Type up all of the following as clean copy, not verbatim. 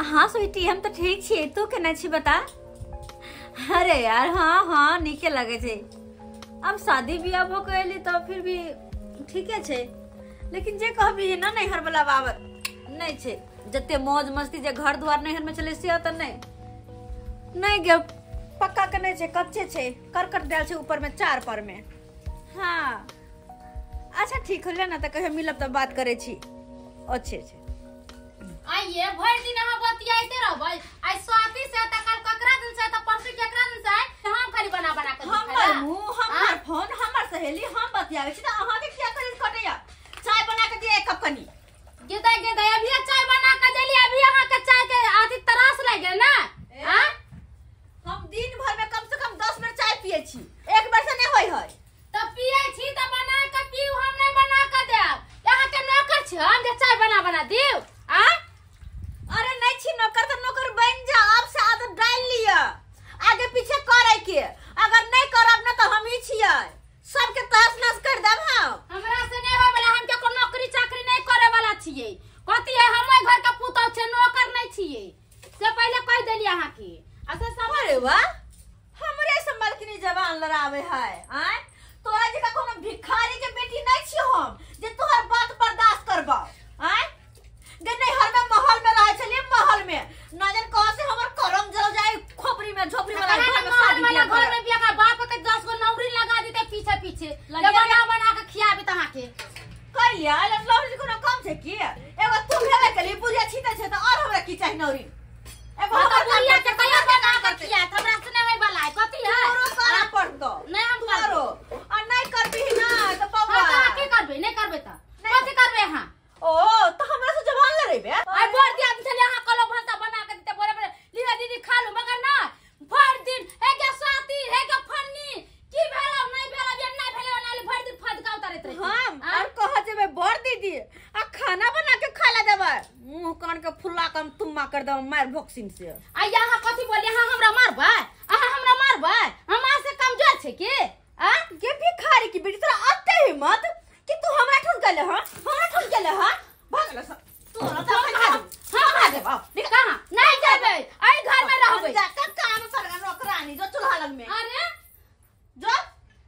हाँ स्वीटी, हम तो ठीक छी, तू केना छी बता? अरे यार हाँ हाँ नीके लगे छै। अब शादी बियाह भ के एली तो फिर भी ठीके छै, लेकिन जे कहबी ना नैहर वाला बाबत नहीं छै। जते मौज मस्ती जे घर द्वार नैहर में चले से त नहीं नहीं गे, पक्का के नहीं छै, कच्चे छै, करकट देल छै ऊपर में चार पर में। हाँ अच्छा ठीक होले ना, त कहियो मिलब त बात करे छी। अच्छे छै। आइए भरि दिन अहाँ बतियाइते रहबै, आइ स्वाति से त कल ककरा दिन से त परसू केकरा दिन से, हम खाली बना बना के हमर मुंह हमर फोन हमर सहेली हम बतियाबै छी त अहाँ के किया करे कटैया? चाय बना के दिए एक कप कनी। गेदा गेदा अभी चाय बना के देली, अभी अहाँ के चाय के आधी तरास लागि गेल ना। हां हम दिन भर में कम से कम 10 बेर चाय पिए छी, एक बेर से नहीं होय है। त पिए छी त बना के पीऊ, हम नहीं बना के देब। अहाँ के नौकर छी हम जे चाय बना बना दिउ? आ अरे नहीं छी नौकर त नौकर बन जा, अब से आदत डाल लिया आगे पीछे करे के। अगर नहीं करब ना तो हम ही छियै, सबके तहस नहस कर देब। हम हमरा से नहीं होय वाला, हम केको नौकरी चाकरी नहीं करे वाला छियै। कथी है हम घर के पुतौ छै, नौकर नहीं छियै, से पहले कह देली अहाँ के। आ से सब अरे वाह, हमरे से मलकिनी जवान लड़ावे है। आय तोरा जका कोनो भिखारी के बेटी नहीं छियै हम जे तोहर बात बर्दाश्त करबा। आय गे नैहर में महल में रहे छलियै, महल में ना जान कहां से हमर करम जल जाय, खोपड़ी में झोपड़ी वाला घर में शादी वाला घर में बियाह का बाप के 10 गो नौकरी लगा देते पीछे पीछे, बना बना के खियाबी त अहाँ के। कहिया लौरी कोनो कम छै की? एगो तू भेबे केली बुढ़िया छीते छै त और हमरा की चाही नौरी? एगो हमर बुढ़िया के कहिया बना के खिया, हमरा से नहीं होय वाला है। कथी है तोरो करा पड़तो? नहीं हम करो आ नहीं करबी ना त बौआ। हां त की करबे? नहीं करबे त कथी करबे अहाँ? ओ त हमरा से जवान लड़ेबे? आइ बोर दिया छले अहाँ कहलो भनसा बना के देते, बोरे बोरे लिया दीदी खा लू, मगर ना भर दिन हे के साथी हे के फन्नी की भेलो नहीं भेलो जे नहीं भेलो ना भर दिन फदका उतारैत रही हम। और कह जेबे बोर दीदी आ खाना बना के खाला देबै, मुंह कान के फुल्ला कम तुम्मा कर देब मार भोक्सिन से। आ यहाँ कथी बोली? अहाँ हमरा मारबै? अहाँ हमरा मारबै? हम अहाँ से कमजोर छै की? आ के भिखारी की बेटी, तोरा अते हिम्मत कि तू हमरा ठुस गेले? हां हमरा ठुस गेले? हां भागल सब तोरा त हम भागब। कहां नहीं जेबै, एहि घर में रहबै। जा के काम करगा नौकरानी जो चूल्हा लग में। अरे जो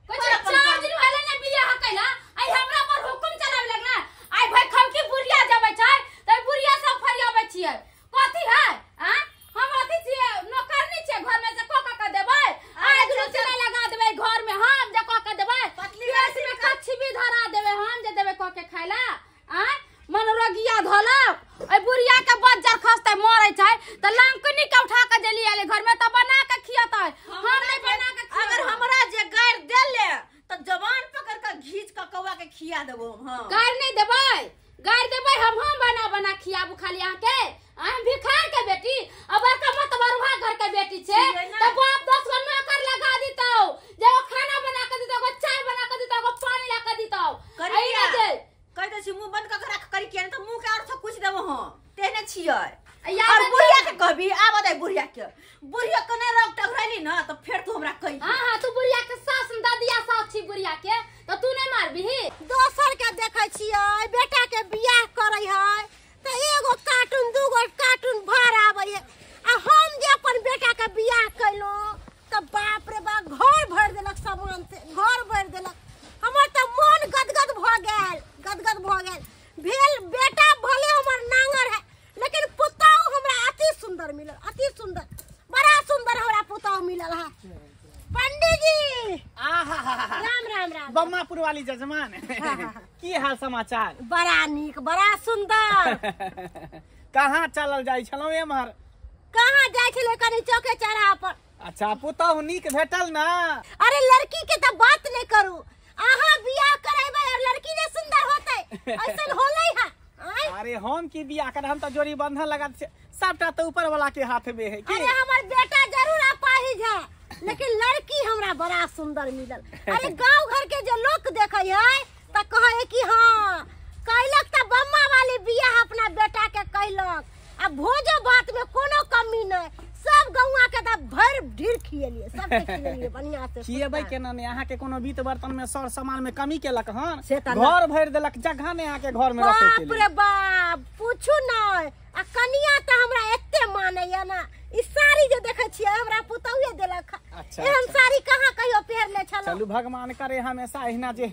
कुछ 4 दिन भेलै ने बियाह कैला, आई हमरा पर हुकुम चलावे लगना। आई भाई खमकी बुढ़िया जबै छै त बुढ़िया सब फरियाबै छियै। कथी है? आ हम अथी छियै, नौकरनी छियै, घर में से क क के देबै, आग लुचना लगा देबै घर में, हम जे क के देबै, गैस में कच्छी भी धरा देबै, हम जे देबै क के खाइला। आ मनोरगिया धलक ए बुढ़िया के बज्जर खसतै मरै छै त लंकनी के उठा के देली आले घर में त बना के खियतै, हम नहीं बना के। अगर हमरा जे गार देले त जवान पकड़ के घीच के कौआ के खिया देबो हम। हां गार नहीं देबै, गार देबै हम बना बना खियाबू खाली अहाँ के। हम भिखार के बेटी अब बड़का मत बरुहा घर के बेटी छै त बाप 10 गो नौकर लगा दितौ, जे ओ खाना बना के दितौ, चाय बना के दितौ, पानी ला के दितौ। करिया कह दे छी मुंह बंद क के राख करी किया त मुंह के और सब कुछ देबो हम, तेहने छियै। और बुढ़िया के कहबी आब दे बुढ़िया के, बुढ़िया के नै रोक टकराली ना त फेर तू हमरा कही। हां हां तू बुढ़िया के सास दादिया सास छी बुढ़िया के त तू नै मारबीही। दोसर के देखै छियै बेटा के बियाह करै है त एगो कार्टून दूगो कार्टून भर आबै है, आ हम जे अपन बेटा के बियाह कैलो त बाप रे बाप घर भरि देलक सामान से, घर भरि देलक। हमर त मन गदगद भ गेल, गदगद भ गेल। भेल बेटा भले हमर नांगर है, लेकिन पुतहु हमरा अति सुंदर मिलल, अति सुंदर, बड़ा सुंदर हमरा पुतहु मिलल है। पंडित जी राम राम राम। बम्मापुर वाली जजमान की हाल समाचार? बड़ा नीक, बड़ा सुंदर। कहाँ चलल जाइ छलौ एम्हर? कहाँ जाइ छलै कनी चौके चौराहा पर। अच्छा पुतहु नीक भेटल ना? अरे लड़की के त बात नहीं करू, अहाँ बियाह करेबै और लड़की ने सुंदर होतै ऐसन होलै है। अरे हम की बियाह कर, हम त जोड़ी बंधन लगा सबटा त ऊपर वाला के हाथ में है की। अरे हमर बेटा जरूर अपाहिज है, लेकिन लड़की हमरा बड़ा सुंदर मिलल। अरे गांव घर के जो लोग देखै है त कहै कि हां कैलक त बम्मा वाली बियाह अपना बेटा के कैलक, आ भोजो भात में कोनो कमी नहीं, सब गौआ के त भर ढीर खिएलिए, सब के खिएलिए बढ़िया से। खिएबै केना ने, अहाँ के कोनो बीत बर्तन में सर सामान में कमी केलक हन? घर भरि देलक, जगह ने अहाँ के घर में रखे के। बाप रे बाप पूछू नहीं। आ कनिया त हमरा एते देखै छियै हमरा पुतौए देलक। अच्छा, एहन अच्छा। साड़ी कहाँ कहियो पहिरले छलहुँ। चलू भगवान करे हमेशा एहिना जे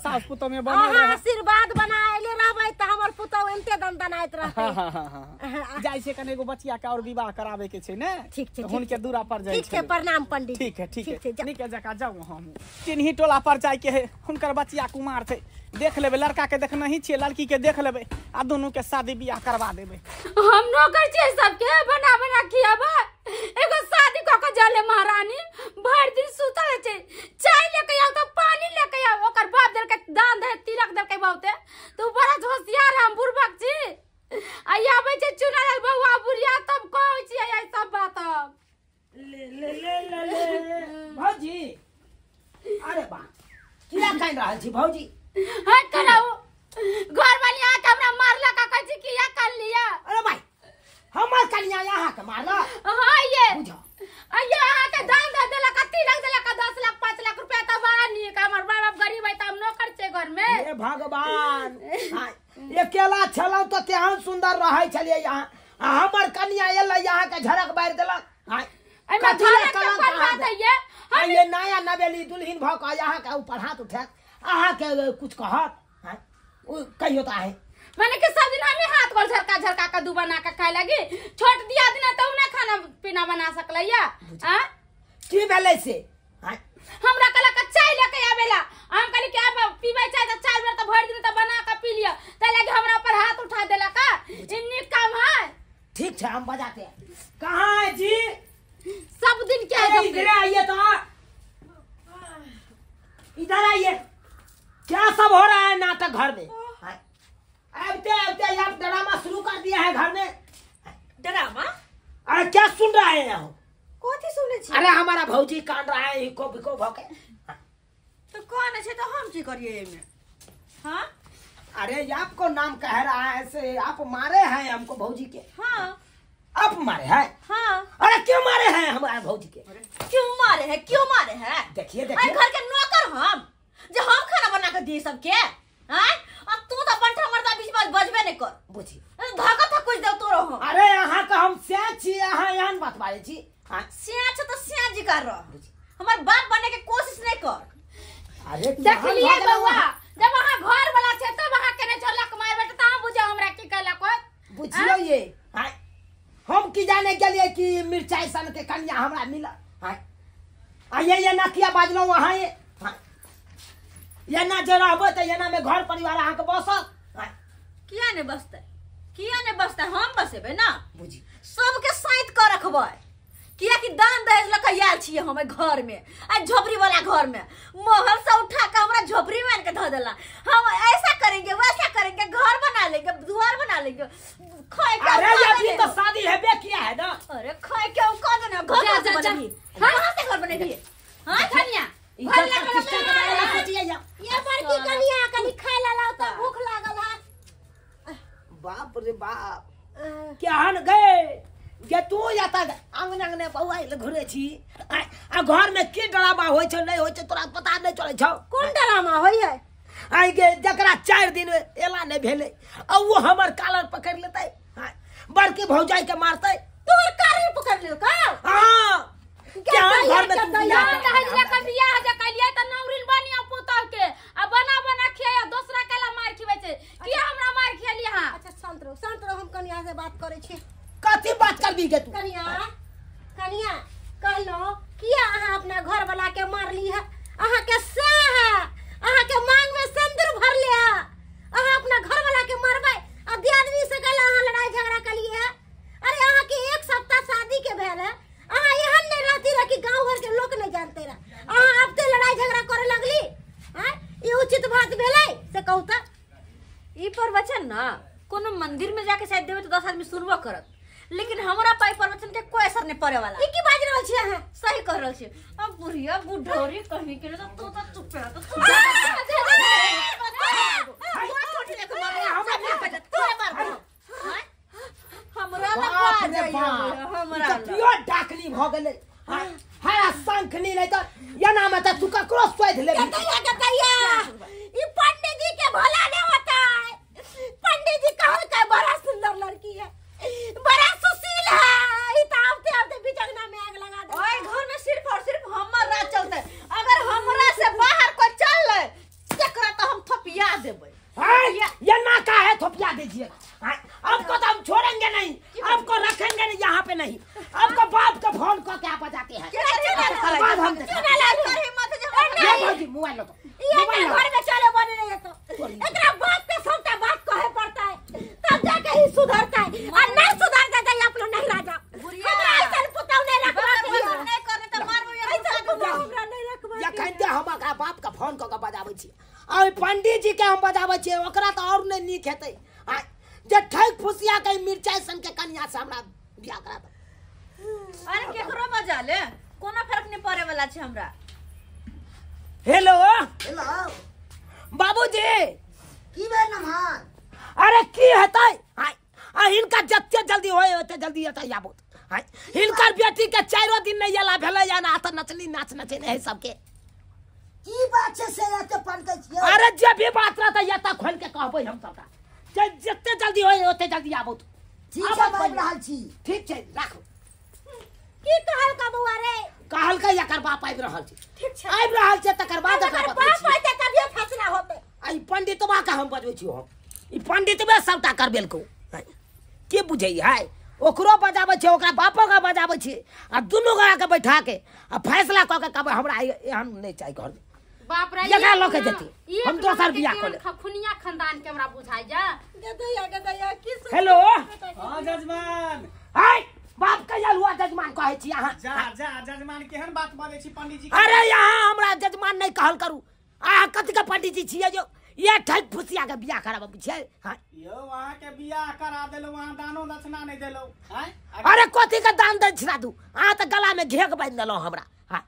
सास पुतोह में बनल अहाँ रहे। आशीर्वाद बनाएले रहबै तऽ हमर पुतौह एनते दनदनाइत रहतै। हाँ, हाँ, हाँ, हाँ। जाइ छै कने एगो बचिया के और विवाह कराबे के छै ने, ठीक छै, तऽ हुनके दूरा पर जाइ ठीक छै, छै। प्रणाम पंडित। ठीक है, ठीक ठीक है, छै, नीके जकाँ जाउ। हम चिन्ही टोला पर जाय के है, हुनकर बचिया कुमार छै, देख लेबै। लड़का के देखने ही छियै, लड़की के देख लेबै आ दुनू के शादी बियाह करवा देबै। हम नौकर छियै सबके बना बना खियाबा। एगो शादी कऽ के जले महारानी भरि दिन सुतल रहै छै, चाय लेके आउ तऽ पानी लेके आउ। ओकर बाप देलकै दान दे तिलक देलकै बहुते, तू बड़ा होशियार है, हम बुड़बक छी। आ आबै छै चुनल बौआ बुढ़िया तब कहै छियै ई सब बात हम। ले ले ले ले ले भौजी, अरे बा किया कानि रहल छी भौजी? हे कराउ घर वाली आके हमरा मारलक, कहै छी किया कर लिया। अरे भाई हमर कनिया अहाँ के मारलक? हाँ ये बुझो ये अहाँ के दान दे देलक, तिलक देलक 10 लाख 5 लाख रुपया, तब बड़ा नीक। हमर बाप गरीब है त हम नौकर छै घर में। हे भगवान, अकेला छलहुँ तऽ तेहन सुंदर रहै छलियै यहाँ, आ हमर कनिया एलै अहाँ के झड़क बारि देलक। एहिमे झड़क के कोन बात है ये? हम ये नया नवेली दुल्हन भऽ कऽ अहाँ के ऊपर हाथ उठायत, अहाँ के कुछ कहत? ओ कहियो तऽ आहे माने कि सब दिन हमें हाथ गोल झरका झरका कद्दू बना के खाए लगी। छोट दिया दिन तो ना खाना पीना बना सकलै या आ की भेलै से? हमरा कहला के चाय लेके आवेला, हम कहली कि अब पीबै चाय त 4 बेर त भरि दिन त बना के पी लिया, तै लगी हमरा पर हाथ उठा देला का। ई नीक काम है? ठीक छै, हम बजाते हैं। कहाँ है जी? सब दिन क्या है? इधर आइए तो, इधर आइए। क्या सब हो रहा है नाटक घर में? आते आते आप ड्रामा शुरू कर दिया है घर में। ड्रामा? अरे क्या सुन रहे हैं हो? कथी सुने छी? अरे हमारा भौजी कान रहा है इको बिको भके। तो कौन है तो हम की करिए एमे? हां अरे आपको नाम कह रहा है से आप मारे हैं हमको भौजी के। हां आप मारे हैं? हां। अरे क्यों मारे हैं हमारे भौजी के? क्यों मारे हैं, क्यों मारे हैं? देखिए देखिए घर के नौकर हम, जो हम खाना बना के दिए सबके। हां अब तू तो बंठा मरदा बीच में बजबे नहीं कर, बुझी धक्का था कुछ दे तोरो हम। अरे यहाँ का हम सिया छी, यहाँ यहाँ बात बाजे छी। हां सिया छ तो सिया जी कर रह, हमर बाप बने के कोशिश नहीं कर। अरे देख लिए बउआ, जब अहाँ घर वाला छे तब अहाँ केने छोड़लक मार बेटा, त अहाँ बुझो हमरा की कहलक होत। बुझियो ये। हां हम की जाने गेलिए कि मिर्चाई सन के कन्या हमरा मिला। हां आ ये नकिया बाजलो वहां ये। हां ये ना जे रहबै त एना में घर परिवार अहाँ के बसत। किया ने बसतै, किया ने बसतै, हम बसेबै ना। बुझी सबके साइत कर रखबै, किया कि दान दहेज लऽ के आयल छियै हम घर में, आ झोपड़ी वाला घर में महल से उठा के हमरा झोपड़ी में आन के धऽ देला। हम ऐसा करेंगे वैसा करेंगे, घर बना लेंगे, द्वार बना लेंगे, खाए के। अरे अभी तो शादी हेबे किया है ना। अरे खाए के कह देना घर कहाँ से बनेबी, कहाँ से घर बनेबी? हां कन्या घर प्रतिष्ठा के बारे में सोचिए। ये बड़की कनिया कनी खाय ला लाओ त भूख लागल है। बाप रे बाप, केहन गए जे तू जाता आंगने आंगने बौआ घुरे छी, आ घर में की ड्रामा होइ छै नहीं होइ छै तोरा पता नहीं चलै छौ। कोन ड्रामा होइ है? आइ गे जकरा 4 दिन एला नहीं भेलै आ वो हमर कालर पकड़ लेतै, बड़की भौजाई के मारतै। तोहर कालर पकड़ लेलकै? हां। क्या घर में तू दान दहेज लऽ के बियाह जे कलियै त नौरिन बनिया पुतह के आ बना बना खिया दोसरा केला मार खिबै छै, किया हमरा मार खियली अहाँ? अच्छा शांत रहो, शांत रहो, हम कनिया से बात करै छी। कथी बात करबी गे तू? कनिया कनिया कहलो किया अहाँ अपना घर वाला के मारली है? अहाँ के से है, अहाँ के मांग में सिंदूर भरले है, अहाँ अपना घर वाला के मारबै आ दियादनी से कहला अहाँ लड़ाई झगड़ा कलिए है। अरे अहाँ के 1 सप्ताह शादी के भेल है, अहाँ एहन नहीं रहती रह कि गांव घर के लोग नहीं जानते रह, अहाँ अब ते लड़ाई झगड़ा करे लगली। हां ई उचित बात भेलै से कहू त? ई प्रवचन ना कोनो मंदिर में जाके शायद देबै त 10 आदमी सुनबो करत, लेकिन हमरा पाई प्रवचन के कोई असर नहीं पड़े वाला। ई की बाज रहल छी अहाँ? सही कह रहल छी। अब बुढ़िया बुढ़ोरी कहीं के तो तू तो चुप रह, तो हमरा बाप रे बाप, हमरा ई त प्योर डाकनी भ गेलै। हरा शंखनी नहीं त एना में त तू ककरो सोध लेबी। कतैया कतैया ई पंडित जी के भला नहीं होता है। पंडित जी कहल के बड़ा सुंदर लड़की है, बड़ा सुशील है, ई त आते आते बीच अंगना में आग नहीं आपका बाप का फोन को क्या बजाते हैं बाद हम ये भौजी मोबाइल लो तो ये घर में चले बने नहीं तो एकरा बाप के सबटा बात कहे पड़ता है तब जाके ही सुधरता है और नहीं सुधरता तो आप लोग नहीं राजा हमरा ऐसन पुतौ नहीं रखवा के नहीं करने त मारबो ऐसन पुतौ हमरा नहीं रखवा या कहते हम का बाप का फोन क के बजाबै छी आ पंडित जी के हम बजाबै छी ओकरा त और नहीं नीक हेतै जे ठैक फुसिया के मिरचाई सन के कनिया से हमरा बियाह करा दे। अरे केकरो बजा ले कोनो फर्क नहीं पड़े वाला छै हमरा। हेलो हेलो बाबूजी की भेल नमहर? अरे की हेतै आ हिनका जते जल्दी होय ओते जल्दी एतै आबो। हिनकर बेटी के चारो दिन नहीं एला भेलै या ना त नचनी नाच नचे नहीं सबके। की बात छै से एते पनकै छियै? अरे जे भी बात रहतै एतऽ खोल के कहबै हम सबटा। जते जल्दी होय ओते जल्दी आबो। ठीक छै बाजि रहल छी। ठीक छै राखू। की कहल का बौआ रे? कहलकै एकर बाप आबि रहल छै। ठीक छै आबि रहल छै तकर बाद एकरा बाप आइते तभिए फैसला होतै। आ ई पंडितबा के हम बजबै छी हम। ई पंडितबे सबटा करबेलकौ के बुझै है? ओकरो बजाबै छै ओकरा बापो के बजाबै छै आ दुनू गोरा के बैठा के आ फैसला कऽ के कहबै हमरा एहन नहि चाही घर में। बाप रे एकरा लऽ के जेतै हम दोसर बियाह कऽ लेब। खुनिया खानदान के हमरा बुझाइ जा। गदैया गदैया की हेलो हां जजमान हाय बाप कहिया हुआ जजमान कहै छी अहाँ? जा जा जजमान केहन बात बजै छी पंडित जी? अरे यहाँ हमरा जजमान नहीं कहल करू। अहाँ कथी के पंडित जी छियै जो ये ठक फुसिया के बियाह कराबै छियै? हां यौ अहाँ के बियाह करा देलौ अहाँ दानो दक्षिणा नहीं देलौ। हैं अरे कथी के दान दक्षिणा दू? अहाँ त गला में घेक बांधि देलौ हमरा। हां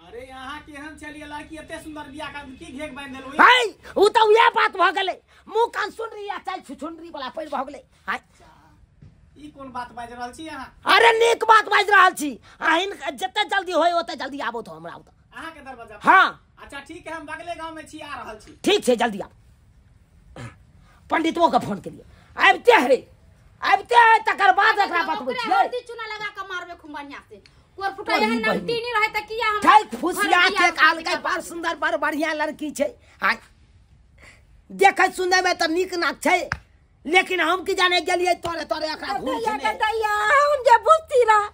अरे यहाँ केहन छलियै लड़की एते सुंदर बियाह कर की घेक बांधि देलौ? हाय उ त उहे बात भ गेलै मुंह कान सुनरी आ चाल छुछुनरी वाला पैर भ गेलै। हाय ई कोन बात बाजि रहल छी अहाँ? अरे नीक बात बाजि रहल छी। अहिन जते जल्दी होय ओते जल्दी आबो तो हमरा ओतऽ अहाँ के दरवाजा। हां अच्छा ठीक है हम बगले गांव में छी आ रहल छी। ठीक छै जल्दी आब। पंडितवो के फोन केलिए आबिते है आबिते है तकर बाद एकरा बतबै छियै। हल्दी चूना लगा के मारबे खूब बढ़िया से। कोर फुटा एहन नमती नहीं रहे त किया हम ठैक फुसिया के कहलकै बड़ सुंदर बड़ बढ़िया लड़की छै। हां देखै सुनै में त नीक नाक छै लेकिन हम की जाने गेलियै तोरे तोरे एकरा घूम के गदैया हम जे बुझती रह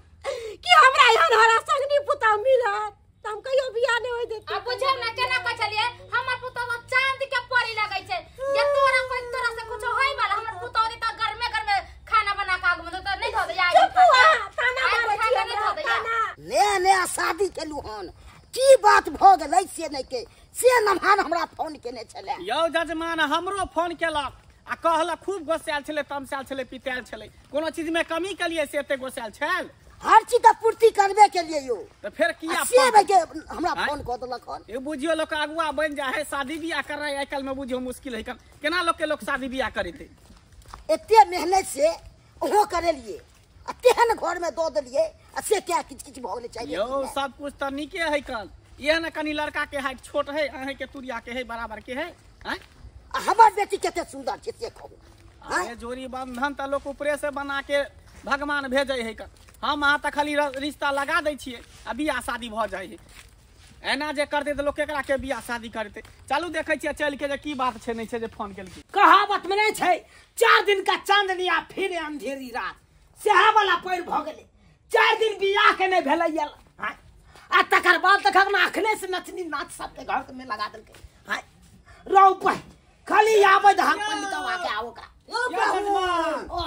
कि हमरा एहन हरा संगनी पुतौ मिलत त हम कहियो बियाह नहीं होय देती। अब बुझौ ना केना कहै छलियै हमर पुतौ चांद के परी लगै छै जे तोरा कोई तोरा से कुछ होय वाला हमर पुतौ दे त गरमे गरमे खाना बना के आग में त नहीं धो दे आग चुप हुआ ताना मारै छी हमरा ताना। ने ने शादी केलु हन की बात भ गेलै से नहीं के से नमहान हमरा फोन केने छले। यौ जजमान हमरो फोन केलक आ कहलक खूब गोसायल छलै तमसायल छलै पितायल छलै कोनो चीज में कमी केलियै से एते गोसायल छल? हर चीज के पूर्ति करबे के लिए यो त फेर किया से भाई के हमरा फोन क देलक हन? ए बुझियो लोक अगुआ बन जा है शादी बियाह करनाइ आइ काल्हि में बुझियो मुश्किल है केना लोक के लोक शादी बियाह करेतै? एते मेहनत से ओहो करेलिए आ तेहन घर में दऽ देलिए आ से क्या किच किच भऽ गेलै चाहिए। यौ सब कुछ त नीके है कल इहे ने कनी लड़का के हाइट छोट है अहे के तुरिया के है बराबर के है। हैं आ हमर बेटी कते सुंदर छै से कहू। अरे जोड़ी बंधन त लोक ऊपरे से बना के भगवान भेजै है कल हम अहाँ त खाली रिश्ता लगा दै छियै आ बियाह शादी भऽ जाइ है। एना जे करतै त लोक केकरा के बियाह शादी करतै? चलू देखै छियै चलि के जे की बात छै नहीं छै जे फोन केलकै। कहावत में नहीं छै 4 दिन का चांदनी आ फिर अंधेरी रात सेहा वाला पैर भऽ गेलै। 4 दिन बियाह के नहीं भेलै आ तकर बाद देखक ने अखने से नचनी नाच सबके घर में लगा देलकै। हां रौ पै खाली आबै धान पंडितवा के आओ का ओ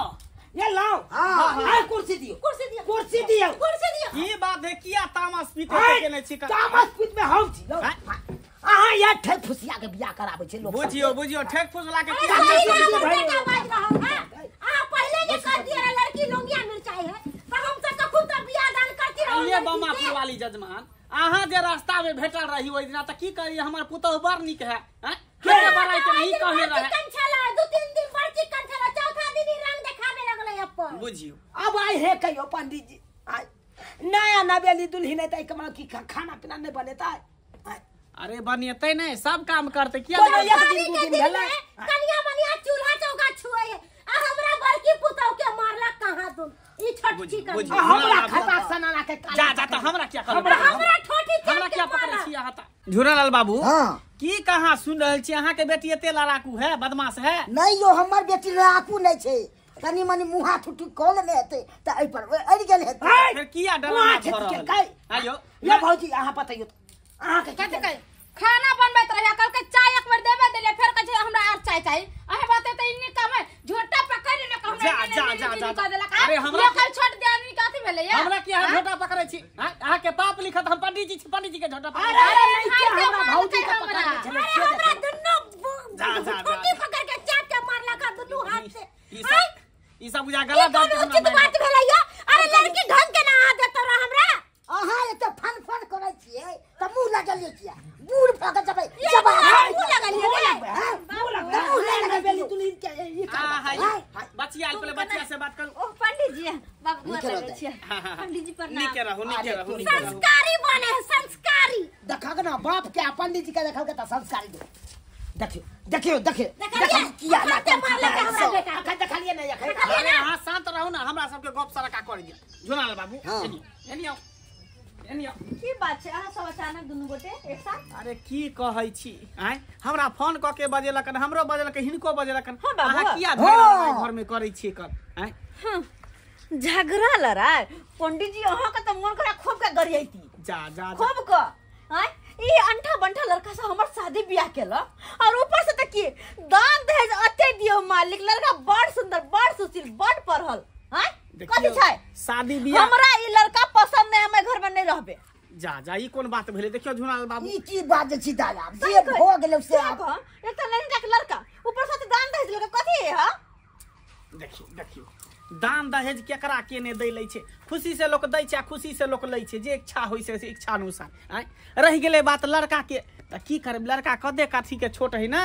ये लाओ। हां हाय कुर्सी दियो कुर्सी दियो कुर्सी दियो कुर्सी दियो। की बात है किया तामस पीते के नै छी? तामस पीत में हम छी अहाँ या ठेक फुसिया के बियाह कराबै छै लोक। बुझियो बुझियो ठेक फुसला के किया बेटा बाज रहल है? अहाँ पहले जे कह दिए रे लड़की लोंगिया मिरचाई है त हम सब खूब त बियाह दान करती रहो। ये बमा फुलवाली जजमान अहाँ जे रास्ता में भेटल रही ओइ दिना त की करी हमर पुतहु बड़ नीक है। हैं के बड़ाई के नहीं कहने रहे चिकन छला 2-3 दिन बड़ चिकन छला चौथा दिन ही रंग देखाबे लगलै अपन। बुझियो अब आइ हे कहियो पंडित जी आइ नया नवेली दुल्हन है त की खाना पीना नहीं बनेतै? अरे बनेतै नहीं सब काम करतै किया एक दिन दू दिन भेलै कनिया मनिया चूल्हा चौका छुए है आ हमरा बड़की पुतौ के मारला कहां तुम ई छोटकी कनिया हमरा खता सनाना के जा जा त हमरा क्या करब हमरा ठोठी हमरा क्या पकड़ै छी अहाँ त? झूरालाल बाबू हां की कहां सुन रहल छी अहाँ के बेटी एते लड़ाकू है बदमाश है? नहीं यो हमर बेटी लड़ाकू नहीं छै तनी मनी मुहा ठुठु कऽ लेने हेतै त एहि पर अड़ि गेल हेतै। फेर किया डरामा वहाँ भऽ रहल के आयो ये भौजी अहाँ बतैयो अहाँ के कथि कहे खाना बनबैत रहिया कल के चाय एक बेर देबे देले फेर कहै छै हमरा आर चाय चाही अहे बात त इन्नी काम है झोटा पकड़ ले हमरा जा, जा, जा, जा। अरे अरे हमरा हमरा कल छोट दियादनी कथि भेलै या हमरा किया झोटा पकड़ै छी अहाँ के पाप लिखत हम पंडित जी छी पंडित जी के झोटा पकड़ै अरे अरे नहीं के भाई, हमरा मार भौजी के के हमरा। पकड़ने छलै अरे हमरा दुन्नो जा, जा, जा। ठोकी पकड़ के चाट के मारलक हन दुन्नू हाथ से ई सब ई सब बुझा ई गलत कोन बात उचित बात भेलै यो अरे लड़की ढंग के ना हाथ देतो रह हमरा अहाँ एते फन फन करै छियै तऽ मुँह लगलियै किया बूढ़ भऽ के जेबै ये जवान मुँह लगलियै मुँह रे। लगबै, हाँ? मुँह लगबै। मुँह लगबै। बेली दुल्हन के ई हां करबै। बचिया आयल पहिले बचिया से बात करू ओ पंडित जी बाबू नीके गोर रहतै। लगै छियै पंडित जी प्रणाम नीके रहू नीके रहू नीके रहू संस्कारी बने है संस्कारी देखक ना बाप के आ पंडित जी के देखल के तऽ संस्कारी दो देखियो देखियो देखियो देखलियै? किया हाथे मारलक हमरा बेटा के। अखन देखलियै ने अखन अरे अहाँ शांत रहू ना हमरा सबके गप सरका कर दिया झुनाल बाबू हाँ। एनी एनी आउ एनी आउ की बात छै अहाँ सब अचानक दुनू गोटे एक साथ अरे की कहै छी आँय हमरा फोन कऽ के बजेलक हन, हमरो बजेलक हिनको बजेलक हन। हाँ, बाबू। अहाँ किया झगड़ा लड़ाई घर में करै छी कर आँय हाँ, झगड़ा लड़ाई पंडित जी अहाँ के तऽ मन करा खूब के गरियैती जा जा जा खूब क आँय ई अंठा बंठा लड़का से हमर शादी बियाह केलक और ऊपर से तऽ की दान दहेज अते दियो मालिक लड़का बड़ सुंदर बड़ सुशील बड़ पढ़ल आँय कथी देखियौ, छै शादी बियाह हमरा ई लड़का पसंद नहीं हम घर में नहीं रहबे जा जा ई कोन बात भेलै देखियौ झुनाल बाबू ई की बात छी दादा जे भऽ गेलै से आब एक तऽ नहीं जाके लड़का ऊपर से दान दहेज लड़का कथी है हाँ देखियौ देखियौ दान दहेज केकरा के ने दै लै छै खुशी से लोक दै छै आ खुशी से लोक लै छै जे इच्छा होइ छै से इच्छा अनुसार आँय रहि गेलै बात लड़का के तऽ की करब लड़का कदे काठी के छोट है ना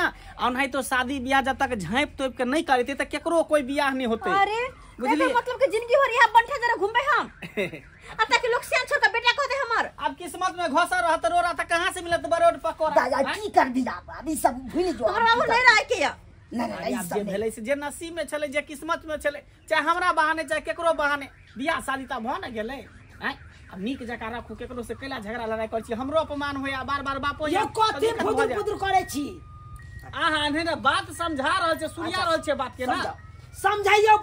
ओनाहितो शादी बियाह जब तक झाँपि तोपि के नहि करेतै तऽ केकरो कोई बियाह नहि होतै अरे बुझलियै? एकर मतलब के जिंदगी भर यहाँ बंठा जरा घूमबे हम आ ताकि लोग सियान छोड़ के बेटा कहते हमर अब किस्मत में घोसा रहत रोड़ा तऽ कहाँ से मिलत बरोड पकौड़ा दादा की करबी आब आब ई सब भूलि जो हमरा बाबू नहीं रहे के या नहीं नहीं अरे ई आब सब जे नहि। भेलै से जे नसीब में छलै जे किस्मत में छलै चाहे हमरा बहाने चाहे केकरो बहाने बियाह शादी तऽ भऽ ने गेलै आँय आब नीक जकाँ राखू केकरो से कैला झगड़ा लड़ाइ करै छी हमरो अपमान होइया बार बार बापो ये कथी फुदुर फुदुर करै छी अहाँ एहन बात समझा रहल छै सुनिया रहल छै बात के ना समझाइयो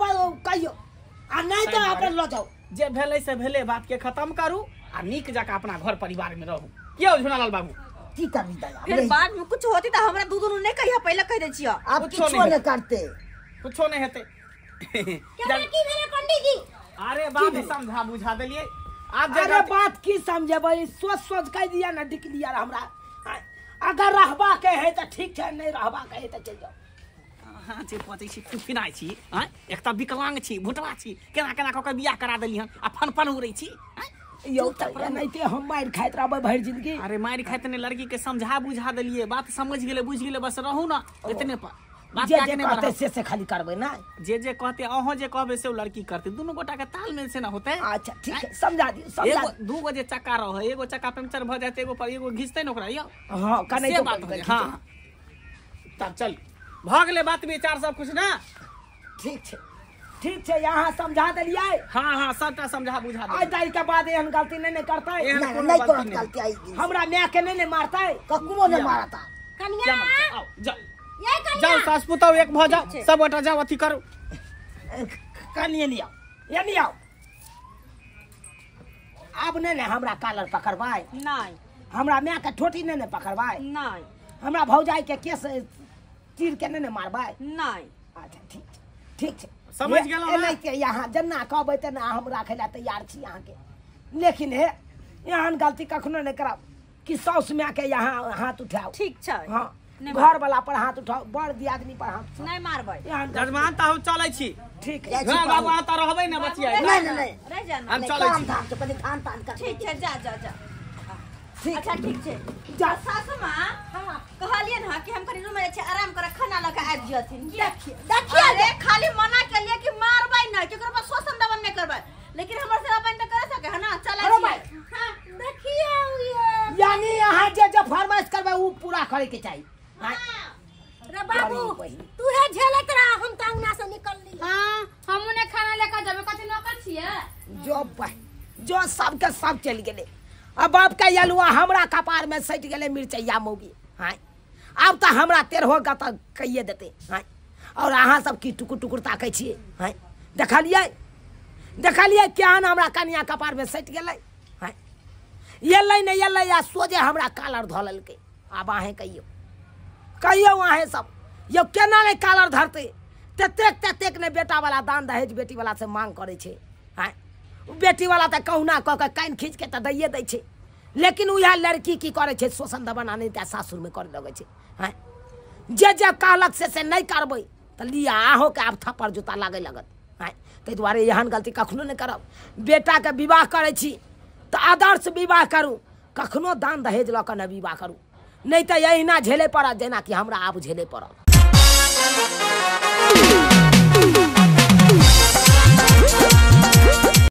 कहियो आ नहीं तऽ अपन लऽ जाउ जे भेलै से भेलै बात के खत्म करू आ नीक जकाँ अपना घर परिवार में रहू कियो झुनालाल बाबू की करबी दादा फिर बाद में कुछ होती तो हमरा दू दुनू नहीं कहिया पहले कह दे छियो आब कुछो किछो नहि नहि करते कुछो नहीं हेतै केना की भेलै पंडित जी अरे बात समझा बुझा देलियै आब जे अरे बात की समझेबै सोच सोच कह दिया ना डिक दिया हमरा अगर रहबा के है तऽ ठीक छै नहीं रहबा के है तऽ चलि जाउ अहाँ जे बजै छी फिनाइ छी आँय एक तऽ विकलांग छी भुटवा छी केना केना कऽ के बियाह करा देली हन आ फन फन उड़ै छी आँय? यौ तऽ एनाहिते हम मारि खाइत रहबै भरि जिंदगी अरे मारि खाइत ने लड़की के समझा बुझा देलियै बात समझ गेलै बुझि गेलै बस रहू ना इतने पर बात जे के जे आगे नहि कहतै बढ़ाउ। से से खाली करबै ना जे जे कहते अहों जे कहबै से ओ लड़की करतै दुनू गोटा के तालमेल से ना होतै अच्छा ठीक है समझा दियौ समझा एगो दू गो जे चक्का रहै एगो चक्का पंचर भऽ जायत एगो पर एगो घिचतै ने ओकरा यौ दियौ। हँ कने से बात हो हाँ तब चल भऽ गेलै बात विचार सब कुछ ना ठीक छै ठीक छै यहाँ समझा देलियै हाँ हाँ सबटा समझा बुझा आइ देलियै। तारीख के बाद एहन गलती नहीं ने करतै एहन नहि कोनो नहि गलती करत नहि। गलती आइ दिन हमरा माय के नहीं ने मारतै ककरो नहि मारता कनिया जा मत, आओ जाओ ये कनिया जाओ सास पुतहु एक भऽ जाओ सब गोटा जाओ अथी करू कनिए नहीं आओ ये नहीं आओ आब नहीं ने हमरा कालर पकड़बै नहीं हमरा माय के ठोटी नहीं ने पकड़बै नहीं हमरा भौजाई के केस चीर के नहीं ने मारबै नहीं अच्छा ठीक छै ठीक छै समझ गेलहुँ ने? एनाहिते यहाँ जेना कहबै तेना हम राखै लए तैयार छी अहाँके लेकिन हे एहन गलती कखनो नहि करब कि साउस माय के यहाँ हाथ उठाउ ठीक छै हाँ नहि घर वाला पर हाथ उठाउ बड़ दियादनी पर हाथ उठाउ नहीं मारबै एहन गलती- जजमान तऽ हम चलै छी ठीक है जाइ छी हाँ बाबू अहाँ तऽ रहबै ने बचिया नहि नहि नहि रह जाना हम नहि, चलै काम छी धाम छै पहिले धान तान कर ठीक छै जा जा जा ठीक अच्छा ठीक छै जा। सासु माँ कहलियै हँ कि हम कनि रूम में जाइ छी आराम करे खाना लऽ के आबि जथिन देखिए देखिए अरे खाली मना केलिए कि मारबै नहि केकरो पर शोषण दमन नहि करबै लेकिन हमर सेवा पानि तऽ कर सके है ना चलै अरे छी भाई। हां देखिए ये यानी अहाँ जे जे फरमाइश करबै ओ पूरा करे के चाही हाँ, रे बाबू अरे बहिन। तू हे झेलत रहा हम त अंगना से निकलली हां हमहु ने खाना लेकर जेबै कथी नौकर छियै जो जो सबके सब चलि गेलै अब बाप के अलुआ हमरा कपार में सटि गेलै मिरचैया मौगी हाँ आब तऽ हमरा तेरहो गत कहिए देतै हाँ और अहाँ सब की टुकुर टुकुर ताकै छियै हाँ देखलियै देखलियै केहन हमरा कनिया कपारमे सटि गेलै। हँ एलै नहि एलै आ सोझे हमरा कालर धऽ लेलकै। आब अहेँ कहियौ कहियौ अहेँ सब यौ केना नहि कालर धरतै? ततेक ततेक नहि बेटावला दान दहेज बेटीवला से मांग करै छै। हँ बेटीवला तऽ कहुना कऽ कऽ कानि खींचके तऽ दैए दै छै, लेकिन उएह लड़की की करै छै शोषण दमन आनै तऽ सासुरमे करऽ लगै छै। हँ जे जे कहलक से नहि करबै तऽ लिअ अहूँके आब थप्पड़ जूता लागै लगत। हँ ताहि दुआरे एहन गलती कखनो नहि करब। बेटाके विवाह करै छी तऽ आदर्श विवाह करू, कखनो दान दहेज लऽ कऽ नहि विवाह करू, नहि तऽ एहिना झेलै पड़त जेनाकि हमरा आब झेलै पड़ल।